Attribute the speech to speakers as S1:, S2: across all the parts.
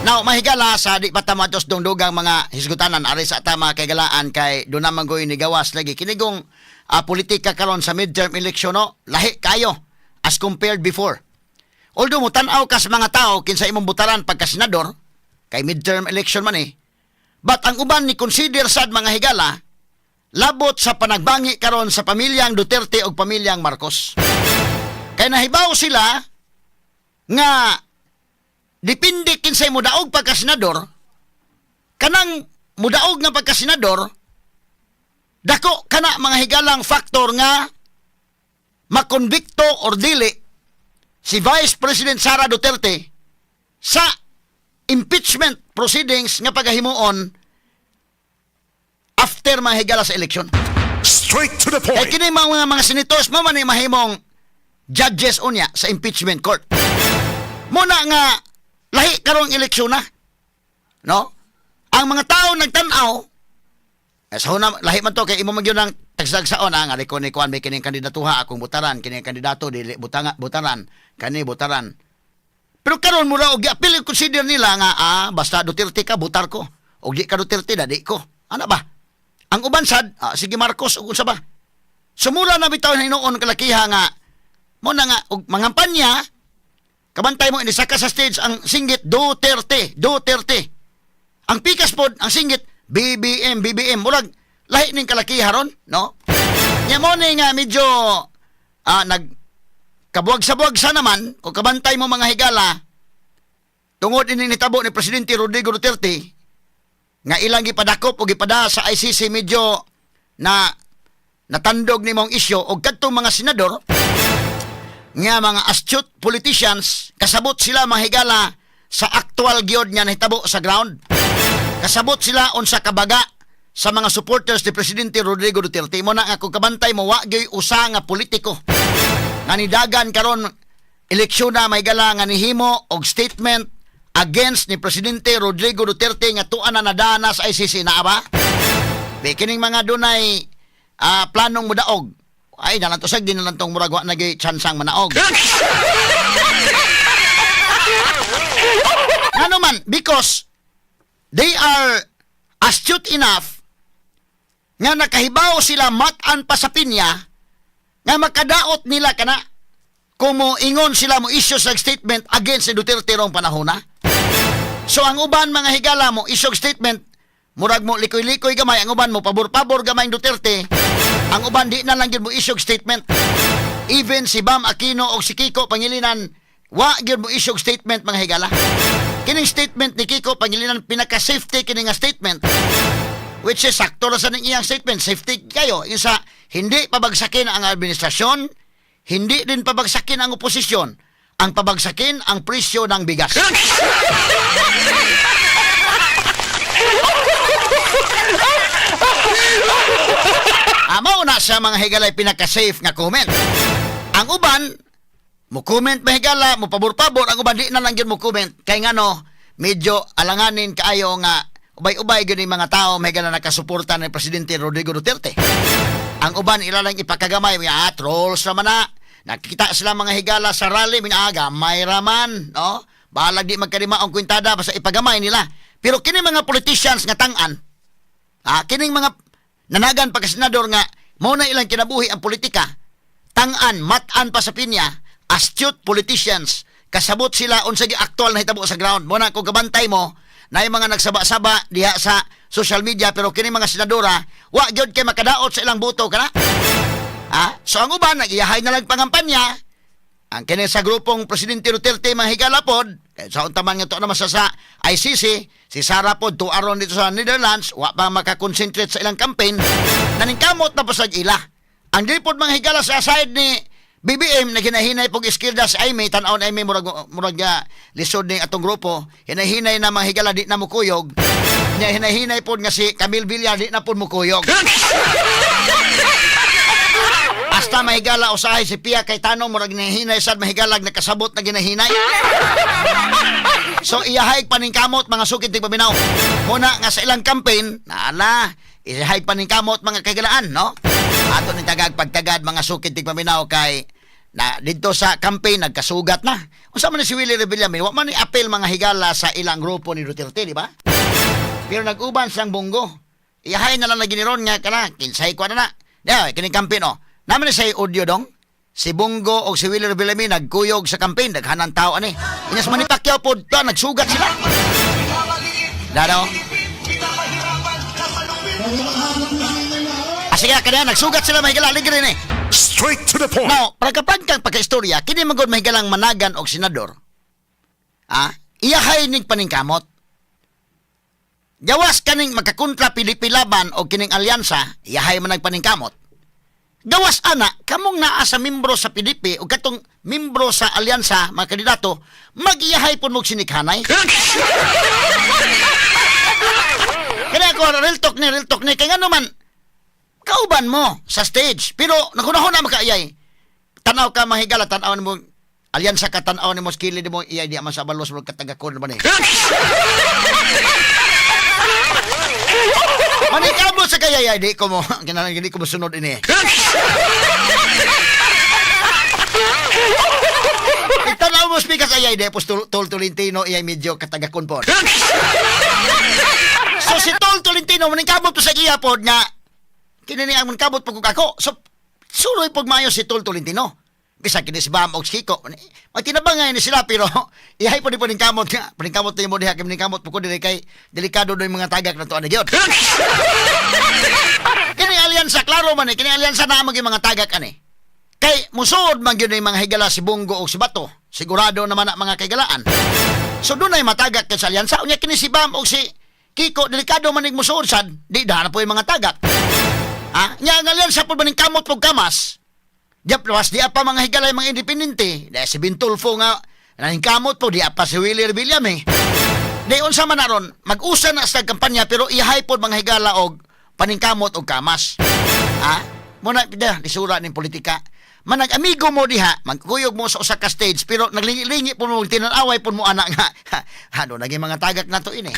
S1: Now, mahigala sa di pa ta matos dungdugang mga hisgutanan ari sa ta, mga kahigalaan, kay doon naman goy ni gawas lagi kinigong politika karon sa midterm election, no, lahi kayo as compared before. Although mo tan-aw ka sa mga tao kinsa imong butaran pagka senador kay midterm election man eh. But ang uban ni consider sad, mga higala, labot sa panagbangi karon sa pamilyang Duterte ug pamilyang Marcos. Kay nahibaw sila nga depende kinsay mudaog pagka senador, kanang mudaog nga pagka senador, dako kana, mga higalang, factor nga makonbikto or dili si Vice President Sara Duterte sa impeachment proceedings nga pagahimuon after, mga higala, sa election.
S2: Straight to the
S1: Kay
S2: point.
S1: kini mga senators mo man ni mahimong judges unya sa impeachment court. Muna nga lahi karong eleksyon na. No? Ang mga tao nagtan-aw eh, sa una, lahi man to kay imo man gyud ang tagsagsaon ang ari ko ni kuan, may kining kandidatuha akong butaran, kining kandidato dili butanga butaran, kani butaran. Pero karon mura og giapil consider nila nga basta Duterte ka, butar ko. Og di ka Duterte, dadi ko. Ana ba? Ang uban sad, sige Marcos ug unsa ba? Sumula na bitaw hinuon kalakiha nga mo na nga og mangampanya, kabantay mo inisaka sa stage ang singgit "Duterte, Duterte." Ang pikas pod ang singgit "BBM, BBM." Murag lahi ning kalakiha ron, no? Nya mo ni nga medyo nag kabuwag sa naman kung kabantay mo, mga higala, tungod ini nitabo ni Presidente Rodrigo Duterte nga ilang gipadakop o gipada sa ICC, medyo na natandog ni mong isyu og kadtong mga senador nga mga astute politicians, kasabot sila, mga higala, sa actual gyud nga nahitabo sa ground. Kasabot sila unsa kabaga sa mga supporters ni Presidente Rodrigo Duterte. Mo na nga kung kabantay mo, wa gyoy usa nga politiko nga nidagan karon eleksyon na, mahigala, nga nihimo og statement against ni Presidente Rodrigo Duterte nga tuan na nadana sa ICC na ba? Di kining mga dunay planong mudaog ay nalang to sag di nalang tong murag wa na gyud tsansang manaog. Ngano man, because they are astute enough nga nakahibaw sila mat-an pa sa pinya nga makadaot nila kana kung mo ingon sila, mo issue sa statement against si Duterte rong panahon na. So ang uban, mga higala, mo issue statement, murag mo likoy-likoy gamay, ang uban mo pabor-pabor gamay ang Duterte, ang uban di na lang gyud mo issue statement. Even si Bam Aquino o si Kiko Pangilinan, wa gyud mo issue statement, mga higala. Kining statement ni Kiko Pangilinan, pinaka-safety kini nga statement, which is sakto ra sa ning iyang statement, safety kayo yung sa hindi pabagsakin ang administrasyon, hindi din pabagsakin ang oposisyon, ang pabagsakin ang presyo ng bigas. Mao na sa mga higalay pinaka-safe nga comment. Ang uban mo comment, mahigala, mo pabor-pabor, ang uban di na lang gyud mo comment kay ngano medyo alanganin kaayo nga ubay-ubay gyud yung mga tao, mahigala, nakasuporta ni Presidente Rodrigo Duterte. Ang uban ila lang ipakagamay, mga trolls naman na. Nakita sila, mga higala, sa rally, mga gamay raman, no? Balag di magkalima ang kwintada, basta ipagamay nila. Pero kini mga politicians nga tang-an, kining mga nanagan pagka-senador nga mao na ilang kinabuhi ang politika, tang-an, mat-an pa sa pinya, astute politicians, kasabot sila unsa gi aktual na hitabo sa ground. Mo na kung kabantay mo, na yung mga nagsaba-saba diha sa social media, pero kini mga senadora, wa gyud kay makadaot sa ilang boto kana. So ang uban nag-iyahay na lang pangampanya. Ang kini sa grupong Presidente Duterte, mga higala pod, kay sa unta man nga to naman sa ICC, si Sara pod tuaron dito sa Netherlands, wa pa makakonsentrate sa ilang campaign, naningkamot na pasag ila. Ang dili pod, mga higala, sa side ni BBM, naghinahinay pog iskilda si Imee, tan-aw na Imee, murag murag nga lisod ni atong grupo, hinahinay na, mga higala, di na mukuyog. Nya hinahinay pod nga si Camille Villar di na pod mukuyog. Hasta, mahigala, usahay si Pia Cayetano murag nahinay sad, mahigalag, nakasabot na ginahinay. So iyahay paningkamot, mga sukid tigpaminaw. Muna nga sa ilang campaign, naala, iyahay paningkamot, mga kagilaan, no? Ato ning tagag pagtagad, mga sukid tigpaminaw, kay na dito sa campaign nagkasugat na. Unsa man ni si Willie Revillame, wa man ni apil, mga higala, sa ilang grupo ni Duterte, di ba? Pero nag-uban siyang Bong Go. Iyahay na lang na giniron nga kana, kinsay ko na na. Ya, kining campaign oh. Naman ni say audio dong. Si Bong Go o si Willie Revillame nagkuyog sa campaign, daghanan tao ani. Inyas Manny Pacquiao pod ta, nagsugat sila. Dado. Ah, sige, kanya nagsugat sila, mahigala, aligre ni.
S2: Straight to the point.
S1: Now, para kapag kang pagkaistorya, kini man gud, mahigalang managan og senador. Ah, iyahay ning paningkamot. Gawas kaning magkakontra PDP Laban o kining alyansa, iyahay man nagpaningkamot. Gawas ana, kamong naa sa membro sa PDP o katong membro sa alyansa, mga kandidato, mag-iyahay pud mo sinikhanay. Kaya ako, real talk ni, kaya nga naman, kauban mo sa stage. Pero nakunahon na makaiyay. Tanaw ka, mahigala, tanaw mo, alyansa ka, tanaw ni mo, skili mo, iyay, di man sa balos mo, katagakon mo ni. Manikabot sa kaya, di ko mo, kinahanglan di ko mo sunod ini. Itanaw mo speaker sa iyay, di, pos Tol Tolentino, iyay medyo katagakon po. So si Tol Tolentino, maningkamot po sa iya po nga, kini ang maningkamot po kung ako. So, suroy pag maayo si Tol Tolentino. Bisan kini si Bam og si Kiko. Magtinabangay ni sila pero ihay po ni paningkamot nga. Paningkamot mo diha kay maningkamot po ko diri kay delikado do yung mga tagak na to ani gyud. Kini alyansa klaro man eh, kini alyansa na maging mga tagak ani. Kay musuod man gyud yung mga higala si Bong Go o si Bato. Sigurado naman ang mga kaigalaan. So doon ay matagak kay sa alyansa. Unya kini si Bam o si Kiko, delikado man ning musuod sad, di dana po yung mga tagak. Ah, nya ang alyansa po maning kamot po kamas. Diap was di pa mga higalay mga independente. Dahil si Bintulfo nga kamot po di pa si Willie Revillame. Di unsa man aron, mag-usa na sa kampanya pero ihay pod mga higala og paningkamot og kamas. Ha? Muna da lisura ning politika. Manag amigo mo diha, magkuyog mo sa usa ka stage pero naglingi-lingi po mo tinanaway po mo anak nga. Ano naging mga tagak na to ini.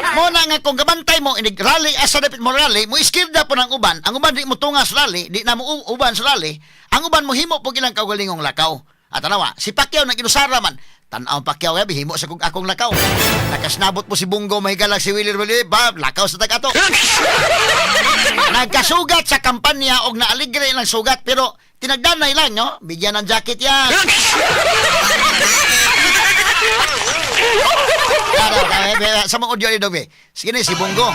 S1: Mo na nga kung gabantay mo inig rally asa dapit mo rally mo iskirda po ng uban, ang uban di mo tungas rally, di na mo uban sa rally, ang uban mo himo po ilang kaugalingong lakaw. At tanawa si Pacquiao nag-inusara man, tan-aw Pacquiao gabi himo sa kung akong lakaw, nakasnabot po si Bong Go, mahigalag si Willie Willie ba lakaw sa tag-ato, nagkasugat sa kampanya og naaligre lang sugat pero tinagdanay lang, no, bigyan ng jacket yan. Tara, tara, eh, sa mga audio ni Dobe. Sige ni, si Bong Go.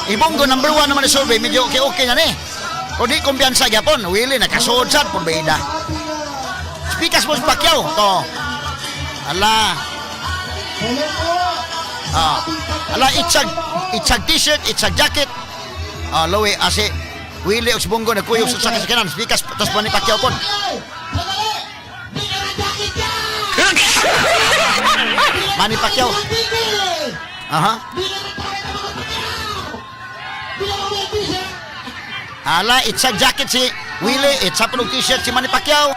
S1: I Bong Go, number one naman ni survey. Medyo okay-okay na ni. Kung di kumpiyansa gyapon, Willie, nakasuod sad, purbeda. Speakers mo si Pacquiao. To. Ala. Ah. Ala, itsag t-shirt, itsag jacket. Ah, Lowe, asi, Willie o si Bong Go, nagkuyog sa sakasakanan. Speakers, tas pa ni Pacquiao pon. Manny Pacquiao. Aha. Ala, itsag jacket si Willie, itsa punog t-shirt si Manny Pacquiao.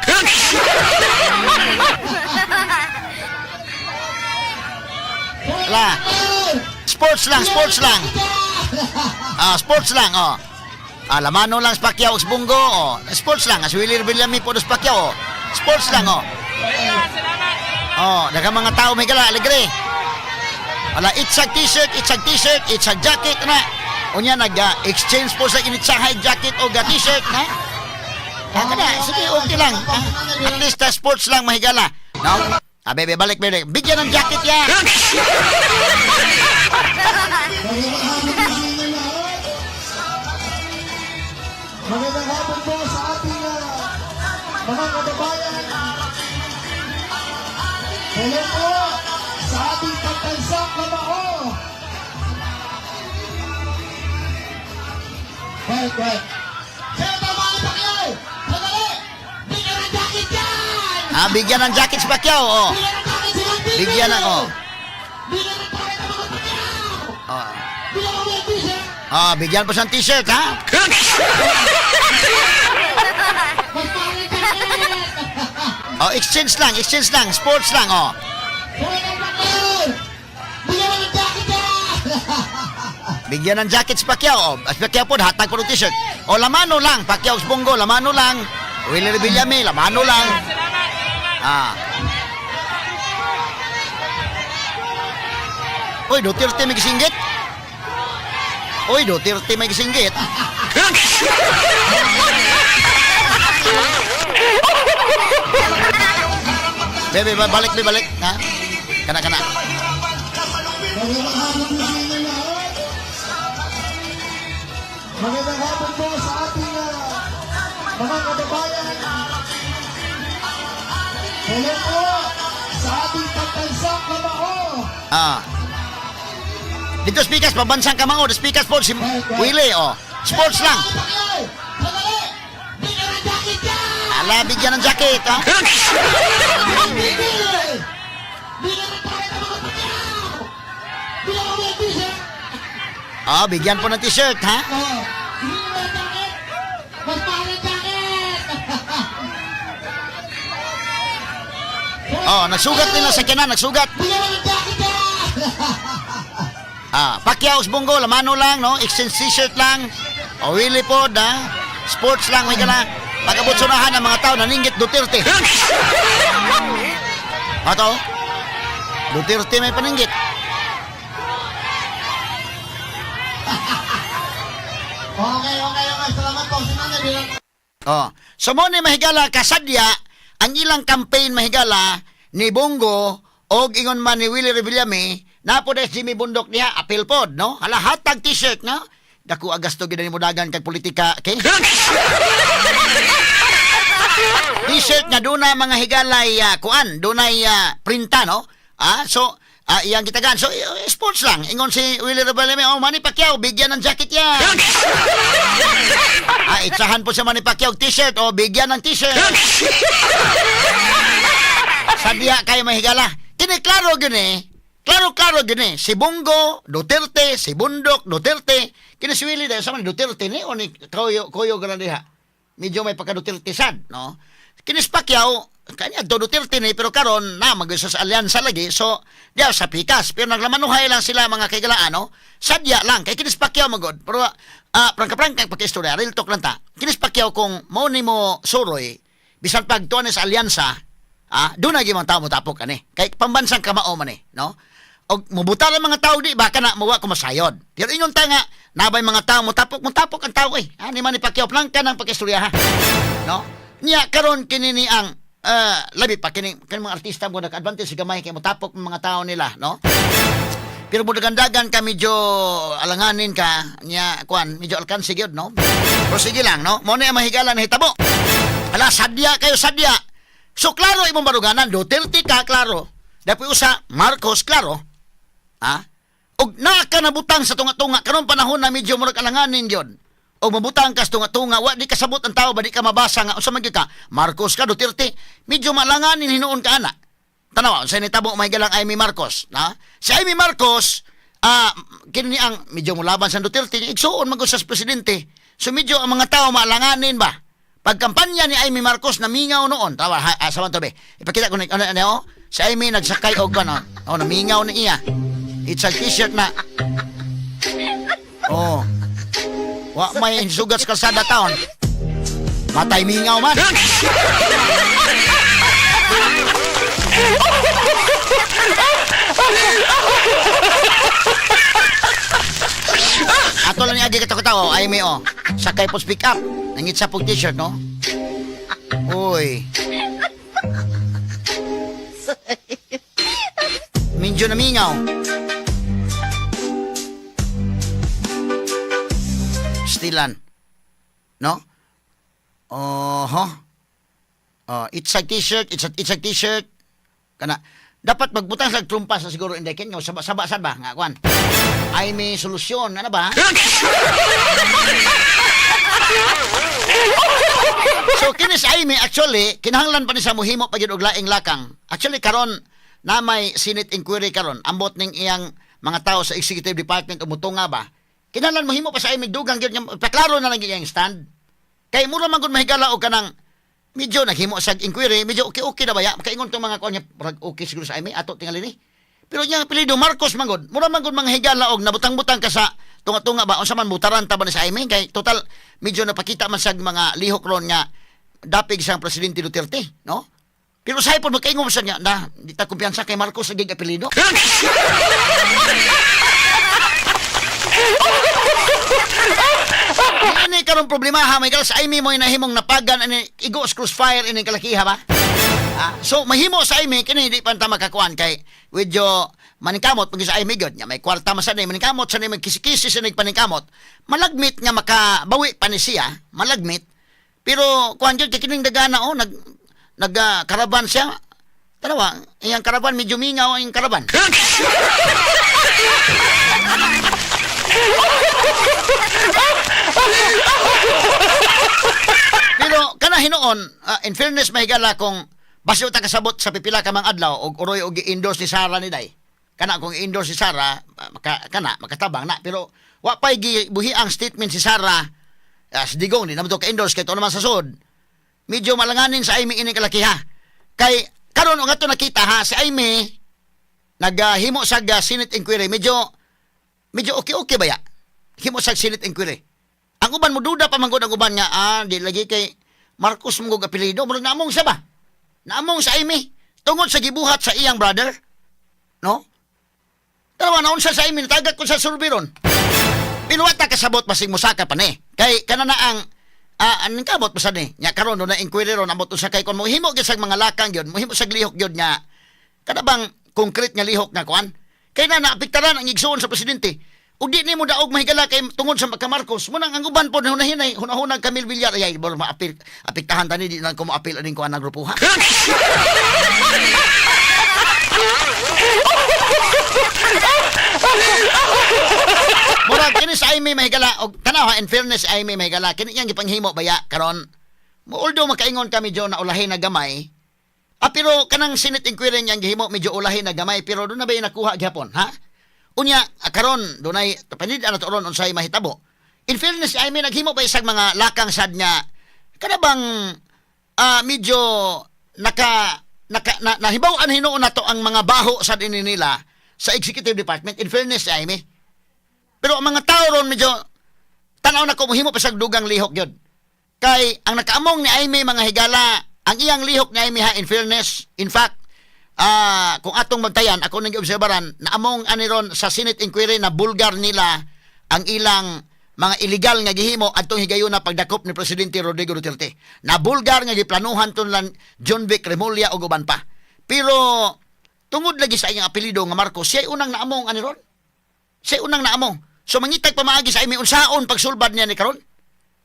S1: Ala, sports lang, sports lang. Ah, sports lang, oh. Ah, lamano lang si Pacquiao si Bong Go, oh. Sports lang, si Willie Revillame po si Pacquiao, oh. Sports lang, oh. Oh, daghang mga tao may gala, alegre. Ala, itsag t-shirt, itsag t-shirt, itsag jacket na. Unya nag-exchange po sa initsahay jacket o ga t-shirt na. Kaya na, sige, okay lang. Ah, at least sports lang mahigala. No? Ah, bebe, balik, bebe. Bigyan ng jacket yan.
S3: Magandang hapon po sa ating mga kababayan. Hello po sa ating pambansang kamao. Wait, wait. Senator Manny Pacquiao! Sandali! Bigyan ng jacket yan!
S1: Ah, bigyan ng jacket si Pacquiao, oh.
S3: Bigyan ng jacket si Mang Bibi!
S1: Bigyan ng, oh.
S3: Bigyan ng jacket ang mga Pacquiao!
S1: Oh.
S3: Bigyan ng mga t-shirt!
S1: Ah, bigyan po siyang t-shirt, ha?
S3: Mas mahal yung jacket!
S1: Oh, exchange lang, sports lang, oh.
S3: Senator Pacquiao! Bigyan ng jacket yan!
S1: Bigyan ng jacket si Pacquiao, oh. Si Pacquiao po, hatag po ng t-shirt. O, lamano lang, Pacquiao sa Bong Go, lamano lang. Willie Revillame, lamano lang. Ah. Uy, Duterte may gisinggit. Uy, Duterte may gisinggit. Bebe, balik, be, balik. Ha? Kana, kana.
S3: Magandang hapon po sa inyo lahat. Magandang hapon po sa ating mga kababayan. Hello po sa ating pambansang kamao.
S1: Ah. Dito speakers, pambansang kamao. The speakers po, si Willie, oh. Sports lang.
S3: Pacquiao! Sandali! Bigyan ng jacket yan!
S1: Ala, bigyan ng jacket, ha?
S3: Bigyan! Bigyan ng jacket ang mga Pacquiao! Bigyan mo ng t-shirt!
S1: Oh, bigyan po ng t-shirt, ha?
S3: Oh, bigyan mo ng jacket! Mas mahal ang jacket!
S1: Oh, nagsugat nila sa kanan, nagsugat.
S3: Bigyan mo ng jacket yan!
S1: Ah, Pacquiao, Bongo, lamano lang, no? Exchange t-shirt lang. O, Willie po, ha? Sports lang, may gana. Pag-abot sunahan ang mga tao, naninggit Duterte. Ato? Duterte may paninggit.
S3: Okay. Salamat po. Sinanay bilang
S1: Oh. So mo ni mahigala kasadya ang ilang campaign, mahigala, ni Bongo og ingon man ni Willie Revillame na po des Jimmy Bundok niya appeal pod, no? Hala, hatag t-shirt, no? Dako agasto gid ni mudagan kag politika, okay? T-shirt nga duna, mga higalay, kuan, dunay printa, no? Ah, so iyang gitagan. So sports lang. Ingon si Willie Revillame, "Oh, Manny Pacquiao, bigyan ng jacket yan." Ah, itsahan po si Manny Pacquiao og t-shirt o bigyan ng t-shirt. Sadya kayo, mahigala. Kini klaro gini. Klaro-klaro gini. Si Bongo, Duterte, si Bundok, Duterte. Kini si Willie dahil sa man Duterte ni o ni Koyo, Koyo diha. Medyo may pagka Duterte sad, no? Kini si Pacquiao, kanya do Duterte ni pero karon na mag sa alyansa lagi, so diya sa pikas, pero naglamanuhay lang sila, mga kaigalaan, no? Sadya lang kay kini si Pacquiao magod, pero prangka-prangka pagka-istorya, real talk lang ta. Kini si Pacquiao, kung mo ni mo suroy bisan pag tuan sa alyansa, doon na mga tao motapok ani. Kay pambansang kamao man eh, no? Og mubuta lang mga tao di baka na muwa ko masayod. Pero ingon ta nga nabay mga tao motapok, motapok ang tao eh. Ani man ni Pacquiao, plangka ng pagkistorya, ha. No? Nya karon kini ni ang labi pa kini kini mga artista mo naka-advantage gamay kay motapok ang mga tao nila, no? Pero mudagandagan ka, medyo alanganin ka nya kuan, medyo alkansi gyud, no? Pero sige lang, no? Mo na ang mahigala na hitabo. Ala, sadya kayo, sadya. So klaro imong baruganan, Duterte ka, klaro. Dapat usa Marcos, klaro. Ha? Og naa ka nabutang sa tunga-tunga karon panahon na medyo murag alanganin gyud. Og mabutang ka sa tunga-tunga, wa di kasabot ang tao ba, di ka mabasa nga unsa man gyud ka. Marcos ka, Duterte, medyo malanganin hinuon ka ana. Tanawa, unsa nitabo, mahigalang, Imee Marcos, na? Si Imee Marcos, kini ang medyo mulaban sa Duterte, igsuon man sa presidente. So medyo ang mga tao maalanganin ba? Pagkampanya ni Imee Marcos, namingaw noon. Tawa, ha, sa man to be. Ipakita ko ni ano, ano, oh, si Imee nagsakay og ano, oh, namingaw ni iya. It's a t-shirt na. Oh. Wa may sugat sa kalsada taon. Matay mingaw man. Ato lang ni agi kato-kato, oh, Imee oh. Sakay po speak up. Nangit sa pog t-shirt, no? Uy. Medyo namingaw. Stilan. No? Oho. Oh, it's a t-shirt, it's a t-shirt. Kana dapat magbutang sa trumpa sa siguro inday ken nga saba saba sad ba nga kwan. Ay may solusyon ano ba? So kini si Imee, actually kinahanglan pa ni sa muhimo pa gyud og laing lakang. Actually karon na may Senate inquiry karon, ambot ning iyang mga tao sa executive department umutunga ba. Kinahanglan mohimo pa sa Imee dugang gyud nga paklaro na lang gyud iyang stand. Kay mura man gud, mahigala, og kanang medyo naghimo sa inquiry, medyo okay-okay na ba ya? Makaingon tong mga kuan niya, murag okay siguro sa Imee, ato tingali ni. Pero niya apelyido Marcos man gud, mura man gud, mga higala, og nabutang-butang ka sa tunga-tunga ba, unsa man, mutaran ta ba ni sa Imee? Kay total medyo napakita man sa mga lihok ron nga dapig sa Presidente Duterte, no? Pero sa po magkaingon sa niya na di ta kumpiyansa kay Marcos sa gig apelyido. Ini karon problema ha, may sa Amy mo nahimong napagan ani igo sa crossfire ini kalakiha ba? Ah, so mahimo sa Amy kini di pa ta makakuan kay medyo maningkamot pag sa Amy gyud nya may kwarta man sa ni maningkamot sa ni magkisikisi sa ni paningkamot, malagmit nga makabawi pa ni siya, malagmit. Pero kuan gyud kay kining dagana, oh, nag nag karaban siya. Tanawa iyang karaban, medyo mingaw ang iyang karaban. Pero kana hinuon, in fairness, mahigala, kung basi ta kasabot sa pipila ka mga adlaw og uroy og gi-endorse ni Sara ni Day. Kana kung i-endorse si Sara, kana makatabang na, pero wa pay gibuhi ang statement si Sara, si Digong di naman to ka-endorse kay to naman sa sud. Medyo malanganin sa Amy ini kalakiha. Kay karon og ato nakita ha, si Amy naghimo sa Senate inquiry, medyo medyo okay-okay ba ya? Himo sa Senate inquiry. Ang uban mo duda pa man gud, ang uban nga di lagi kay Marcos mo apelyido, murag naamong siya ba? Naamong sa Amy tungod sa gibuhat sa iyang brother. No? Tarawa na unsa sa Amy tagak ko sa survey ron. Pero wa ta kasabot, basig musaka pa ni. Kay kana na ang aning kamot pa sa ni. Nya karon do na inquiry ron, amot usa kay kon mohimo gyud sa mga lakang gyud, mohimo sa lihok gyud nga kada bang concrete nga lihok nga kuan. Kay na naapektaran ang igsuon sa presidente. Ug di nimo daog, mahigala, kay tungod sa Marcos, mo nang ang uban po hunahinay hunahunag Camille Villar ay bor maapil apektahan tani, di na ko moapil aning kuan ang grupo ha. Murag kini sa Amy, mahigala, og tanaw ha, in fairness sa Amy, mahigala, kini iyang gipanghimo baya karon. Mo although makaingon kami medyo na ulahin na gamay. Ah, pero kanang Senate inquiry niyang gihimo medyo ulahin na gamay, pero doon na ba yung nakuha gyapon ha? Unya karon dunay panid na to ron unsay mahitabo. In fairness, I mean, naghimo pa isang mga lakang sad nga kada bang medyo naka naka na, nahibaw-an hinuon nato ang mga baho sad ini nila sa executive department, in fairness, I mean. Pero ang mga tao ron medyo tanaw na ko mohimo pa sa dugang lihok gyud. Kay ang nakaamong ni Amy, mga higala, ang iyang lihok ni Amy ha, in fairness, in fact, kung atong bantayan, ako nang giobserbaran, naamong ani ron sa Senate inquiry na bulgar nila ang ilang mga illegal nga gihimo adtong higayuna pagdakop ni Presidente Rodrigo Duterte. Na bulgar nga giplanuhan ton lan John Vic Remulla ug uban pa. Pero tungod lagi sa iyang apelyido nga Marcos, siya unang naamong ani ron. Siya unang naamong. So mangitag pamaagi sa Amy unsaon pagsulbad niya ni karon.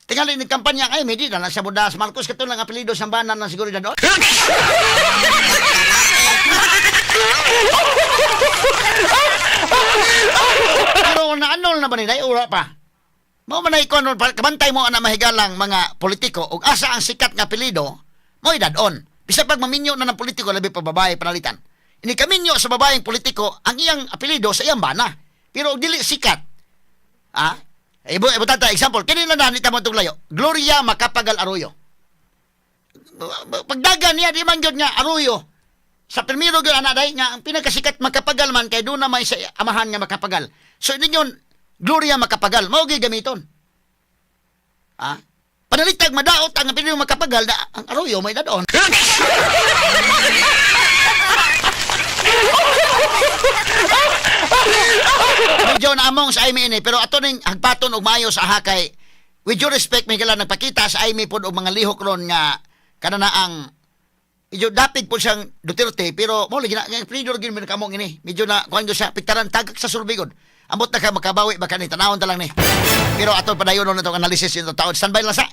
S1: Tingali ni kampanya ay di na lang siya mudas Marcos kato lang apelyido sa banan ng seguridad doon. Pero naanol na ba nila? Ura pa. Mao man ay kon kabantay mo ana, mahigalang, mga politiko ug asa ang sikat nga apelyido mo idadon. Bisa pag maminyo na ng politiko, labi pa babae panalitan. Ini kaminyo sa babaeng politiko ang iyang apelyido sa iyang bana. Pero og dili sikat, ibo ibo tata example kini na nani tamo tong layo. Gloria Macapagal Arroyo. Pagdagan niya di man gyud nga Arroyo. Sa primero gyud ana day nga ang pinakasikat Macapagal man kay doon na may sa amahan nga Macapagal. So ini yun Gloria Macapagal mao gyud gamiton. Ah? Panalitag madaot ang apelyido Macapagal na ang Arroyo may dadon. Medyo naamong sa Amy ini, pero ato ning hagpaton og maayo sa hakay. With due respect, may kailan nagpakita sa Amy pod og mga lihok ron nga kana na ang medyo dapig po siyang Duterte, pero mo lagi na nga apelyido gyud man kamong ini. Medyo na kuan gyud siya piktaran tagak sa surbigod. Amot na ka makabawi ba kani, tanawon ta lang ni. Pero ato padayon na itong analysis yung taon. Standby lang sa